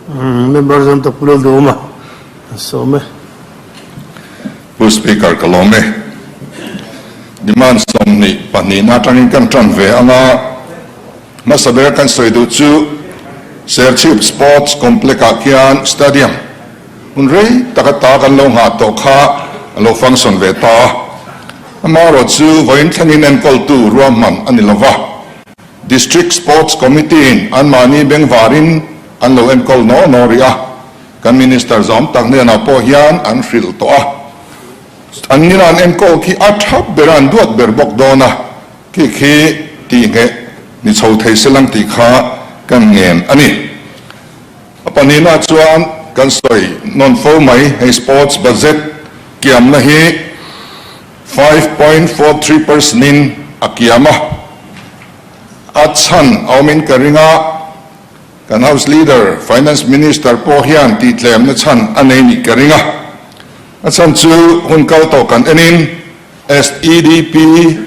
Member zawm tak Pu Lalduhawma an sawm e. Pu Speaker ka lawm e. Demand 22 na atangin kan tan ve anga hmasa ber kan sawi duh chu Serchhip Sports Complex ah khian Stadium hun rei taka ta kan lo nghah tawh kha a lo function ve ta a. Amaherawh chu vawiin thlengin enkawltu ruahman a ni lova. District Sports Committee in anmahni bengvarin an lo enkawl naw naw rih a, kan Minister zawm tak hnenah pawh hian an hrilh tawh a. An nila an enkawl khi a tha ber a, an duat ber bawk dawn a, khi khi tihngheh ni chho thei se lang tih kha kan ngen a ni. A pahnihna chuan kan sawi nawn fo mai, hei Sports Budget kiamna hi, 5.43 percent in a kiam a, a chhan a awmin ka ring a, kan House Leader, Finance Minister pawh hian tihtlem na chhan a nei nih ka ring a, a chhan chu hun kal tawh kan enin SEDP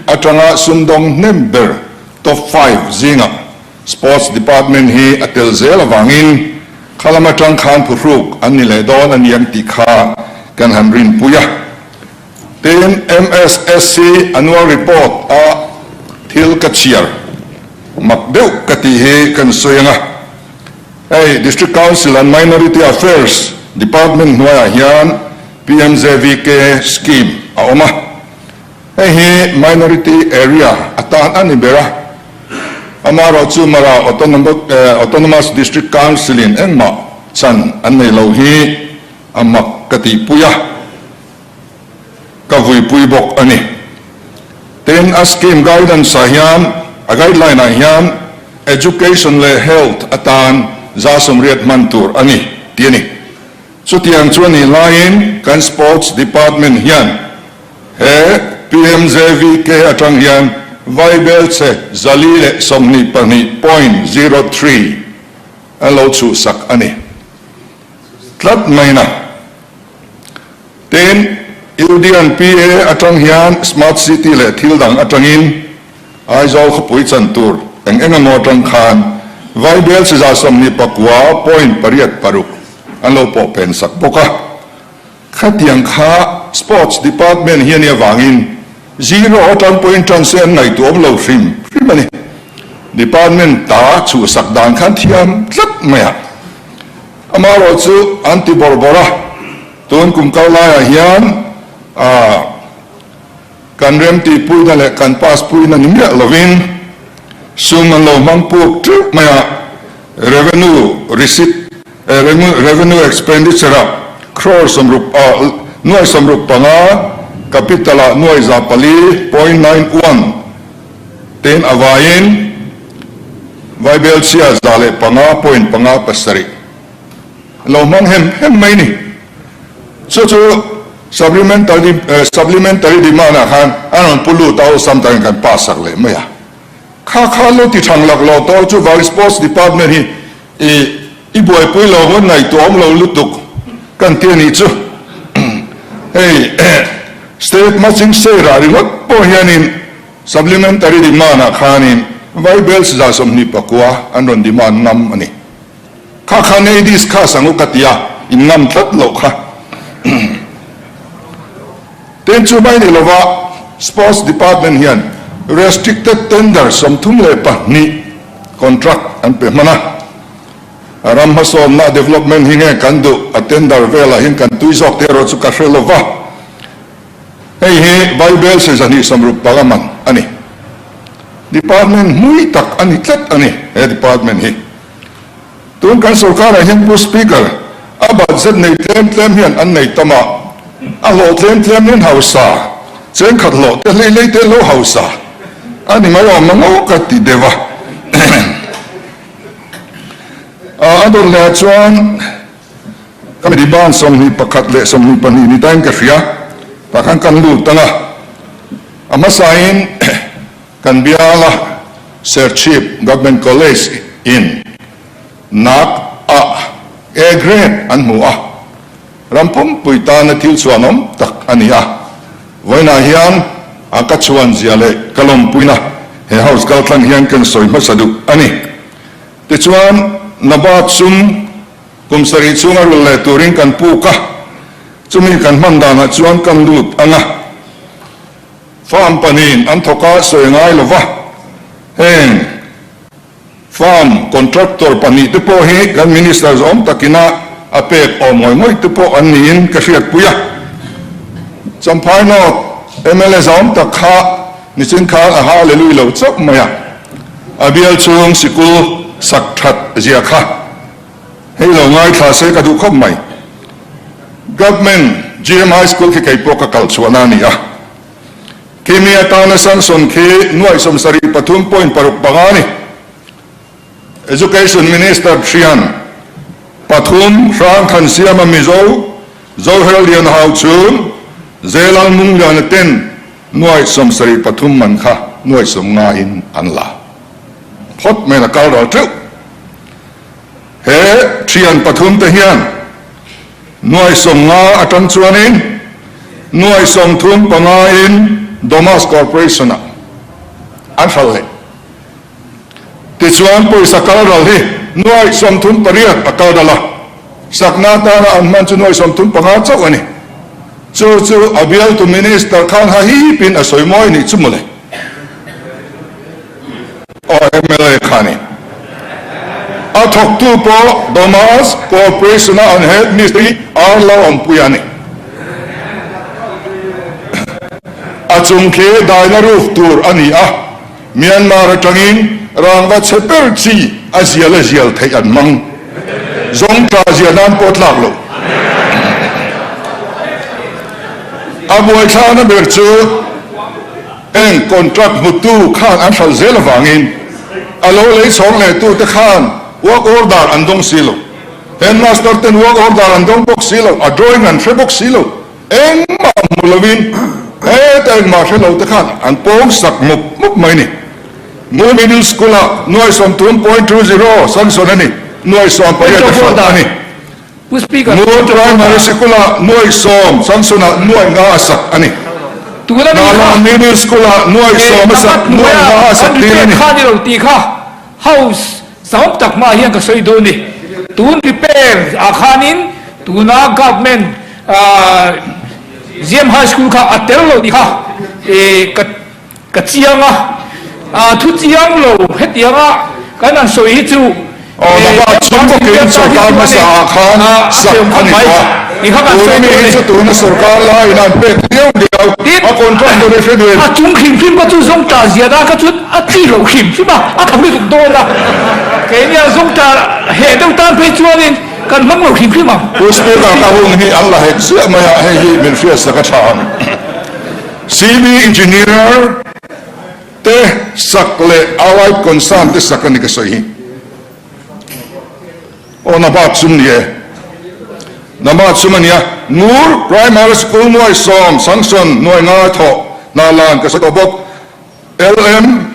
atanga sumdawng hnem ber top five zingah Sports Department hi a tel zel avangin khalam atang khan phuhruk an ni leh dawn a niang tih kha kan han rinpui a. Tin, MSSC annual report a thil ka chhiar mak deuh ka tih hi kan sawi ang a. Hei District Council and Minority Affairs Department hnuaiah hian PMJVK scheme a awm a. Hei hi minority area atan a ni ber a. Amaherawhchu Mara Autonomous District Council-in engmah chan an nei lo hi a mak ka tihpui a. Ka vuipui bawk a ni. Tin, a scheme guidance ah hian, a guideline ah hian Education leh Health atan 180 hman tur a ni tih a ni. Chutiang chu a nih laiin kan Sports Department hian he PMJVK atang hian vaibelchhe 422.03 an lo chhuhsak a ni tlat mai na. Tin, UDN PA atang hian Smart City leh thil dang atangin Aizawl khawpui chan tur eng eng emaw atang khan Vaibel chiza 29.86 an lo pawh pen sak bawk a. Khatiang kha Sports Department hi a nih avangin zero atang pawhin tan se an ngaihtuahawm lo hrim hrim a ni. Department ta chhuhsak dan khan thiam tlat mai a. Amaherawh chu an ti bawrh bawrh a, tun kum kal laiah hian kan remtihpuina leh kan pass puina ni miah lovin sum an lo hmang puk teuh mai a, revenue receipt, revenue expenditure ah crore sawmruk nuai 65, capital ah nuai 400.91 tein a vaiin, Vaibelchhia 105.57 lo hmang hem hem mai ni. Chu chu supplementary supplementary demand ah khan an rawn pu lut a awlsam takin kan pass sak leh mai a. Kha kha lo ti thang lak lo tawh chu vang sports department hi i i buaipui lo ngawt ngaihtuahawm lo lutuk kan ti a nih chu. Hei state matching share ah ringawt pawh hianin Supplementary demand ah khanin Vaibel 29 an rawn demand ngam a ni. Kha khan ei discuss ang u ka ti a, in ngam tlat loh kha. Tin chu mai ni lova Sports Department hian restricted tender 32 contract an pe hman a. Ram hmasawnna development hi nge kan duh a tender velah hian kan tui zawk te erawh chu ka hre lova. Hei hi Bible se 265 man a ni. Department hmui tak a ni tlat a ni he department hi. Tun kan sorkarah hian Pu Speaker, a budget nei tlem tlem hian an nei tam a, a hlawh tlem tlem hian hausa, chengkhat hlawh te hlei hlei te lo hausa a ni mai awm ang aw ka ti deuh a. A dawt leh ah chuan. Ka mi ban 21 leh 22 ni tain ka hria, tah khan kan lut ang a. A hmasain kan biala Serchhip Government College in nak ah A grade an hmu a, ram pumpui tana thil chhuanawm tak a ni a. Vawiinah hian a ka chhuan zia leh ka lawmpuina he House kaltlang hian kan sawi hmasa duh a ni. Tichuan, Nabat sum. Kum sarih chhunga rulh leh turin kan puk a, chumi kan hman danah chuan kan lut ang a. Farm pahnihin an thawk a sawi ngai lo va, heng farm contractor pahnihte pawh hi kan Minister zawm takina a pek awm ngawih ngawih te pawh an niin ka hriatpui a. Champhai North mla zawm tak kha nichin khan a hallelui lo chauh mai a, a bial chhung sikul sak that zia kha hei lo ngaithla se ka duh khawp mai. Government GM High School khi kei pawh ka kal chhuahna a ni a. Khi mi atana sanction khi nuaih 73 point 6 5 a ni. Education Minister thian pathum hrang than siama Mizo Zohel Lian Hau chhung Zelal Mungliana ten nuaih 73 man kha nuaih 50 in an la phawt mai a kal ral teuh. He thian pathum te hian nuaih 50 atang chuanin nuaih 35 in Domas Corporation ah an hralh leh. Tichuan pawisa kal ral hi nuaih 38 a kal ral a, sakna atana an hman chu nuaih 35 chauh a ni. Chu chu a bialtu Minister khan ha hipin a sawi mawi nih chu mawle. Aw mla kha ni. A thawktu pawh Domas Corporation a an head mistri R Lalawmpuia a ni. A chung khi daina roof tur a ni a, Myanmar atangin rangva chhe ber chi a zial a zial theih an hmang. Zawng tla zia nan pawh tlak lo. A buaithlakna ber chu eng contract hmutu khan an hralh zel avangin a lo lei chhawng leh tute khan work order an dawng si lo. Headmaster ten work order an dawng bawk si lo, a drawing an hre bawk si lo. Engmah hmu lovin heta engmah hre lo te khan an pawng sak mup mup mai ni. Mu Middle School ah nuai 30.20 sanction a ni, nuai 18 a hralh a ni. Mu Primary Sikul ah nuai 10 sanction ah nuai 5 a sak a ni. Nala Middle School ah nuai 10 a sak, nuai 5 a sak tir a ni. House zahawm tak hmaah hian ka sawi dawn ni. Tun repair ah khanin tuna government GM High School kha a tel lo tih kha ka ka chiang a. Thu chiang lo hetianga kan han sawi hi chu Aw lama chhung bawkin sorkar hmasa ah khan sak a ni tawh a, tuna mi hi chu tuna sorkar laiin an pek liau liau a contract tur hi hre duin. A chung hrim hrim kha chu zawngtah zia dan kha chu a chi loh hrim hrim a, a tha lutuk dawn a, keini a zawngtah heh deuh tan phei chuanin kan hmang lo hrim hrim ang. Pu Speaker ka hun hi an la hek ziah mai a, hei hi min hriatsak a tha ang. CV Engineer. Te sak leh allied concern te sak a ni ka sawi hi. Aw Nabat sum ni e. Nabat sum a nia. Ngur Primary School nuai 10 sanction nuai 5 thawh hna lan ka sawi tawh bawk. LM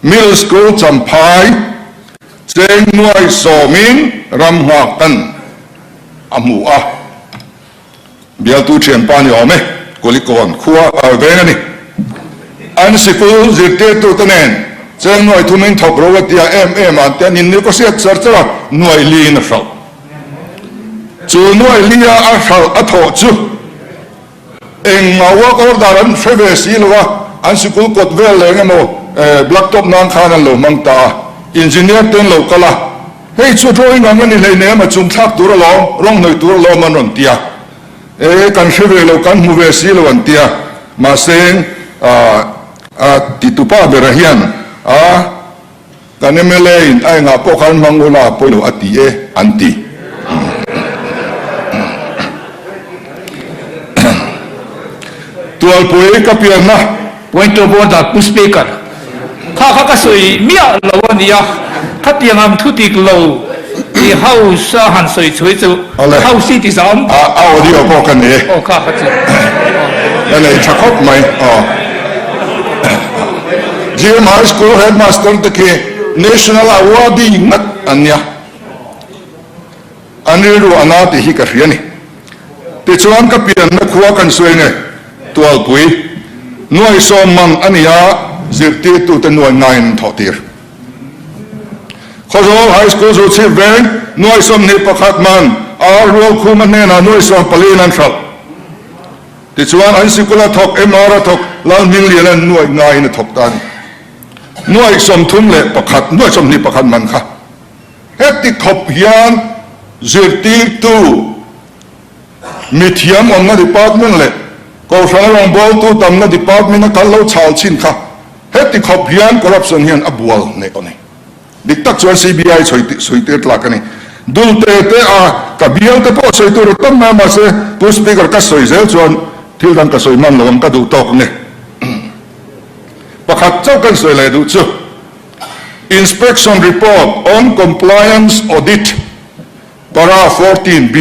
Middle School Champhai cheng nuai 10 in ram nghak kan a hmu a. Bialtu thianpa ni awm e, Kulikawn khua a veng a ni. An sikul zirtirtute nen cheng nuai thumin thawk ro a tia em em an te an innu ka hriat char char a, nuai liin a hralh. Chu nuai lia a hralh a thawh chu engmah work order an hre ve si lo a, an sikul kawt vel leh eng emaw blacktop nan khan an lo hmang ta a, engineer te an lo kal a. Hei chu drawing ang a ni hleinem a chung thlak tur alawm, rawng hnawih tur alawm an rawn ti a. E, kan hre ve lo, kan hmu ve si lo an ti a. Mahse, a titupa bera hian a kan mla in a engah pawh khan hmang ula a pawi lo a ti e an ti. Tualpui ka pianna. Point of order, Pu Speaker, kha kha ka sawi miah lo a nia, khatiang ang thu dik lo i House a han sawi chhui chu House hi ti zam. A audio pawh ka nei e. Aw kha kha chu. Ka nei tha khawp mai aw. GM High School Headmaster te khi National Awardee ngat an nia. An rilru a na tih hi ka hria ni. Tichuan ka pianna khua kan sawi nge, Tualpui, nuai 10 man a ni a, zirtirtute nuai ngaiin an thawh tir. Khawzawl High School Zuchhip Veng nuai 21 man ar Rualkhuma hnenah nuai sawmpaliin an hralh. Tichuan an sikula thawk MR a thawk Lalhmingliana'n nuai ngaiin a thawk ta a ni. Nuai 31, nuai 21 man kha heti khawp hian zirtirtu mithiam awmna department leh Kohhrana rawngbawltu tamna department a kal lo chhal chin kha heti khawp hian corruption hian a bual hneh a ni. Dik tak chuan CBI sawi tir tlak a ni. Dul te te a ka bial te pawh sawi tur a tam mai a mahse Pu Speaker ka sawi zel chuan thil dang ka sawi hman lo ang ka duh tawk ang e. Pakhat chauh kan sawi leh duh chu Inspection Report on Compliance Audit Para 14 B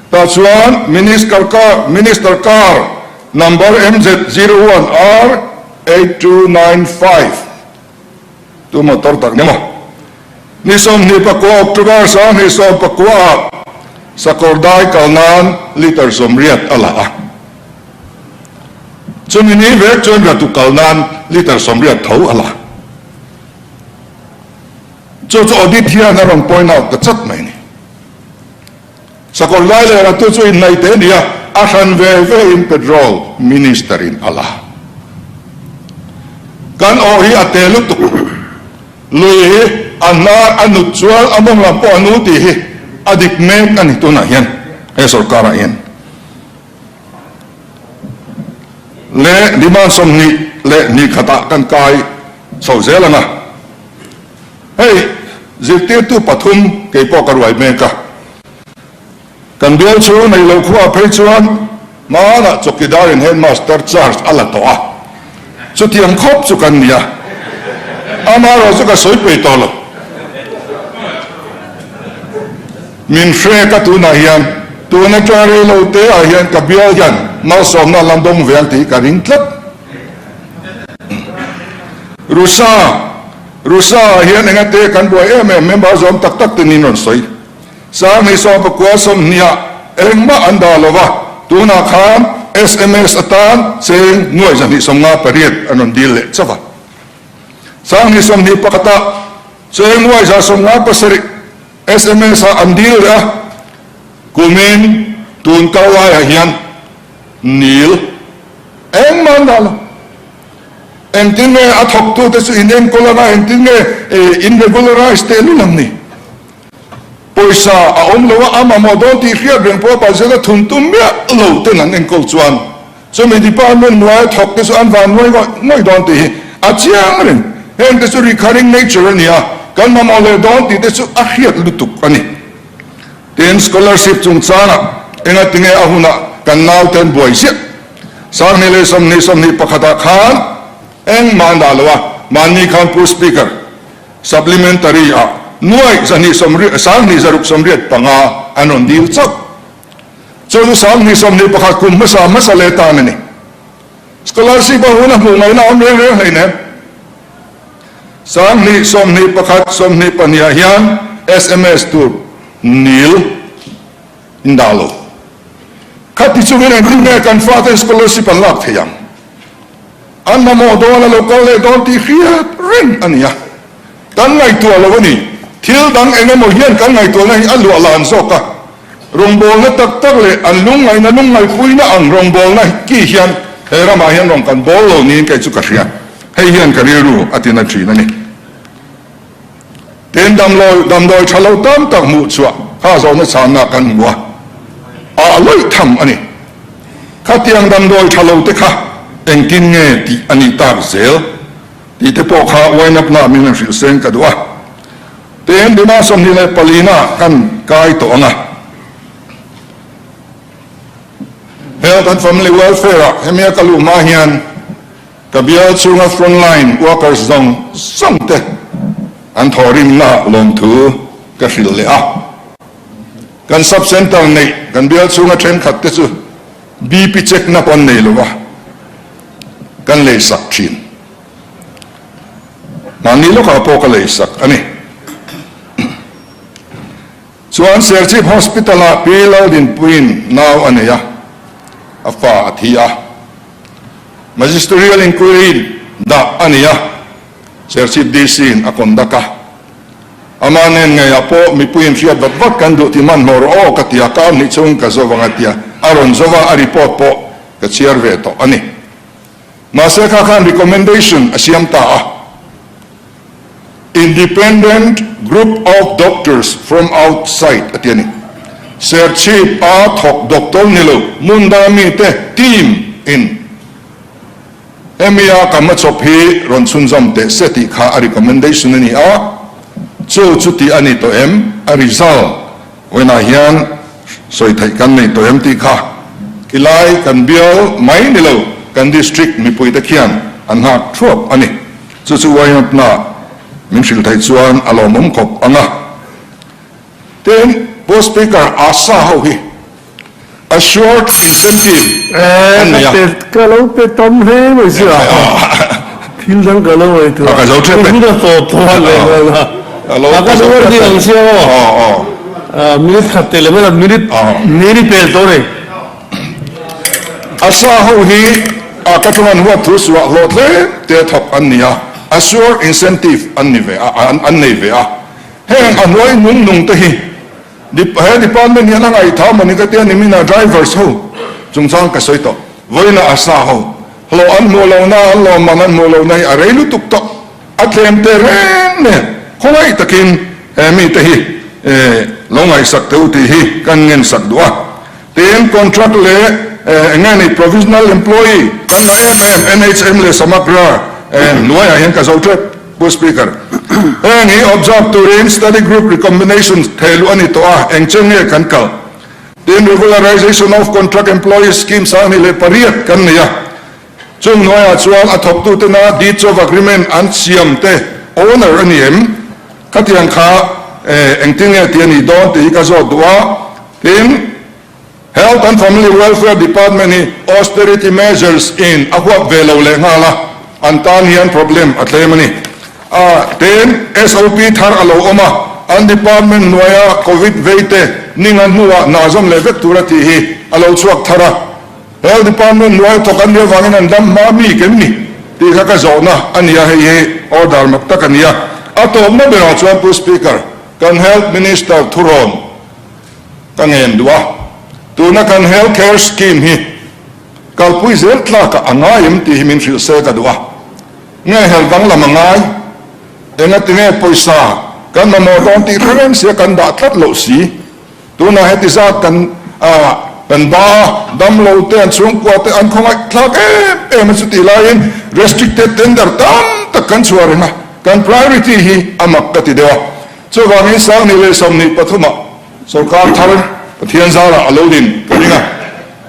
tah chuan Minister car Minister car number MZ 01 R 8295 Tu motor tak ni maw? Ni 29 October 2019 ah sakawr dai kal nan litre 80 a la a. Chumi ni vek chuan ratu kal nan litre 80 tho a la. Chu chu audit hian a rawn point out ta chat mai ni. Sakawr dai leh ratu chu inhnaih te nia, a hran ve ve in petrol minister in a la. Kan aw hi a te lutuk. Lui hi a hnar a nut chuan a mawng lam pawh a nu tih hi a dik mek a ni tunah hian he sorkar ah hian. Leh demand 22 ah kan kai chho zel ang a. Hei zirtirtu pathum kei pawh ka ruai mek a. Kan bial chu nei lo khuaah phei chuan hmanah chawkidarin headmaster charge a la tawh a, chutiang khawp chu kan ni a, amaherawh chu ka sawi peih tawh lo. Min hrek a tunah hian tun atanga rei lo te ah hian ka bial hian malsawmna a la dawng ve ang tih ka ring tlat. Rusa, Rusa ah hian engate kan buai em em member zawm tak tak te niin rawn sawi. 2019 ah engmah an dah lo va, tunah khan sms atan cheng nuai 258 an rawn dil leh chauh a. 2021 ah cheng nuai 157 sms ah an dil leh a, kumin tun kal laiah hian nil engmah an dah lo. Engtin nge a thawktute chu in enkawl anga, engtin nge in regularize tehlul ang ni? Pawisa a awm lo a, a mamawh dawn tih hriat reng pawh budget a thun tum miah lo ten an enkawl chuan chumi department hnuaia thawk te chu an van nuai ngawih ngawih dawn tih hi a chiang reng. Heng te chu recurring nature a ni a, kan mamawh leh dawn tih te chu a hriat lutuk a ni. Tin, scholarship chungchangah engatinge a hunah kan naute an buai ziah. 2020, 21 ah khan engmah an dah lo a, mahni khan Pu Speaker, Supplementary ah nuaih 280, 2685 an rawn dil chauh. Chu chu 2021 kum hmasa hmasa leh tan a ni. Scholarship a hun a hmuh ngaihna a awm reng reng hleinem. 2021, 22 ah hian sms tur nil in dah lo. Khati chungin engtin nge kan faten scholarship an lak thei ang? An mamawh dawn a lo kal leh dawn tih hriat reng a ni a, kan ngaihtuah lo a ni. Thil dang eng emaw hian kan ngaihtuahna hi a luah lan zawk a, rawngbawlna tak tak leh an lungngaihna lungngaihpuina ang rawngbawlna ki hian he ramah hian rawn kan bawl lo niin kei chu ka hria. Hei hian ka rilru a tina thin a ni. Tin, damdawi damdawi tha lo tam tak hmuh chhuah kha zawhna chhanna kan hmu a, ah lawih tham a ni. Khatiang damdawi tha lo te kha engtin nge tih a nih tak zel tih te pawh kha uainapna min han hrilh seng ka duh a. Tin, Dima 24 na kan kai tawh ang a. Health and Family Welfare ah hemia ka luh hma hian Ka bial chhunga frontline workers zawng zawng te an thawhrimna lawmthu ka hrilh leh a. Kan sub centre neih kan bial chhunga thenkhat te chu BP check na pawh an nei lova kan leisak thin. Mahni lawkah pawh ka leisak a ni. Chuan Serchhip Hospital ah Pi Laldinpuiin nau a nei a, a fa a thi a. Magisterial Inquiry dah a ni a, Serchhip DC in a conduct a. Ama nen ngeiah pawh mipuiin hriat vat vat kan duh ti hmanhmawh rawh aw ka ti a, kar hnih chhung ka zo vang a tia, a rawn zo va, a report pawh ka chhiar ve tawh a ni. Mahse kha khan recommendation a siam ta a, Independent group of doctors from outside a ti a ni. Serchhip a thawk doctor ni lo hmun danga mite team in hemi a ka hmachhawp hi rawn chhunzawm teh se tih kha a recommendation a ni a, chu chu tih a ni tawh em? A result Vawiinah hian sawi theih kan nei tawh em tih kha khilai kan bial mai ni lo kan district mipuite khian an nghak thuap a ni. Chu chu YMAPna min hrilh theih chuan a lawmawm khawp ang a. Tin, Pu Speaker, ASA ho hi Assured incentive an nei a. Ka lo pe tam hle mai sia, thil dang ka lo ngaihtuah a, ka hun a tawp tawh a leh nghal a, a ka lo ni ang sia aw, minute khat teh leh mai minute ni ni pel tawh nei. A sa ho hi a ka ṭawng an huat thu suah hlawh tlem te thawk an ni a, assured incentive an ni ve a, an nei ve a, heng a hnuai nung nung te hi. He department hian a ngaihthah mawni ka tia nimin a drivers ho chungchang ka sawi tawh. Vawiin a asa ho hlawh an hmuh lohna an lawmman an hmuh lohna hi a rei lutuk tawh. A tlem teh reng nen khawngaih takin he mite hi lo ngaihsak teh u tih hi kan ngensak duh a. Tin, contract leh eng nge ni provisional employee kan la em em NHM leh Samagra hnuaiah hian ka zo tep Pu Speaker. Heng hi observe turin study group recommendation thehluh a ni tawh a, eng chen nge kan kal? Tin, regularization of contract employees scheme 2008 kan nei a, chung hnuaiah chuan a thawktutena deeds of agreement an siam te owner a ni em? Khatiang kha engtin nge tih a nih dawn tih hi ka zawt duh a. Tin, Health and Family Welfare Department hi austerity measures in a huap ve lo leh nghal a, an tan hian problem a tlem a ni. A, tin, SOP thar a lo awm a, an department hnuaia Covid vei te ninga hnuah hna zawm leh vek tur a tih hi a lo chhuak thar a. Health Department hnuaia thawk an nih avangin an dam hma mi kem ni tih kha ka zawhna a ni a, hei hi order mak tak a ni a. A tawpna berah chuan Pu Speaker, kan Health Minister thurawn ka ngen duh a, tuna kan Health Care Scheme hi kalpui zel tlakah a ngai em tih hi min hrilh se ka duh a, nge helh danglam a ngai, engati nge pawisa kan mamawh dawn tih hre reng sia kan dah tlat loh si. Tunah heti zat kan kan ba a, damlo te an chhungkua te an khawngaih thlak em em a chutih laiin restricted tender tam tak kan chhuah reng a, kan priority hi a mak ka ti deuh a. Chuvangin 2023 ah sorkar thar Pathian zarah a lo din ka ring a,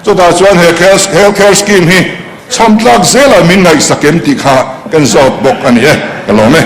chutah chuan he health care scheme hi chhawm tlak zelah min ngaihsak em tih kha kan zawt bawk a ni e, ka lawm e.